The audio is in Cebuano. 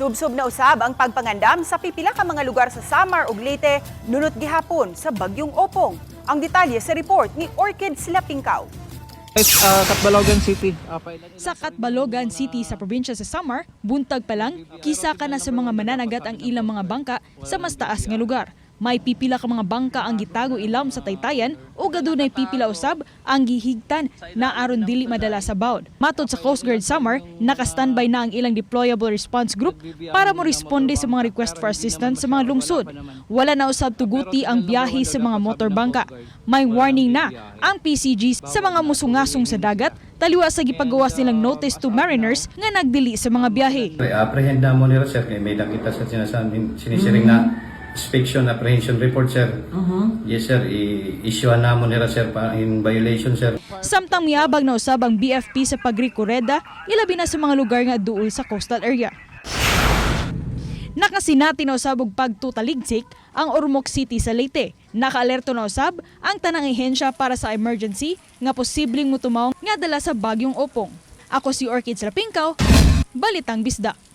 Subsob na usab ang pagpangandam sa pipila ka mga lugar sa Samar ug Leyte nunot gihapon sa bagyong Opong. Ang detalye sa report ni Orchid Silapingkaw. Catbalogan City. Sa Catbalogan City sa probinsya sa Samar, buntag pa lang, kisa ka na sa mga mananagat ang ilang mga bangka sa mas taas nga lugar. May pipila ka mga bangka ang gitago ilam sa taytayan o gadunay pipila usab ang gihigtan na aron dili madala sa bawd. Matod sa Coast Guard Samar, naka-standby na ang ilang deployable response group para mo responde sa mga request for assistance sa mga lungsod. Wala na usab tuguti ang biyahe sa mga motor bangka. May warning na ang PCG sa mga musungasong sa dagat taliwa sa gipagawas nilang notice to mariners nga nagdili sa mga biyahe. Apprehend na mo nila, sir, kay may nakita sa sinasabi, sinisiring na inspection apprehension report, sir. Yes, sir, i-issue na mo nila, sir, pa in violation, sir. Samtang miabag na usab ang BFP sa pagrekoreda, ilabi na sa mga lugar nga duol sa coastal area. Nakasinati na usab og pagtutaligsik ang Ormoc City sa Leyte. Nakaalerto na usab ang tanang ehensya para sa emergency nga posibleng mutumaw nga dala sa bagyong Opong. Ako si Orchid Lapingkaw, Balitang Bisdak.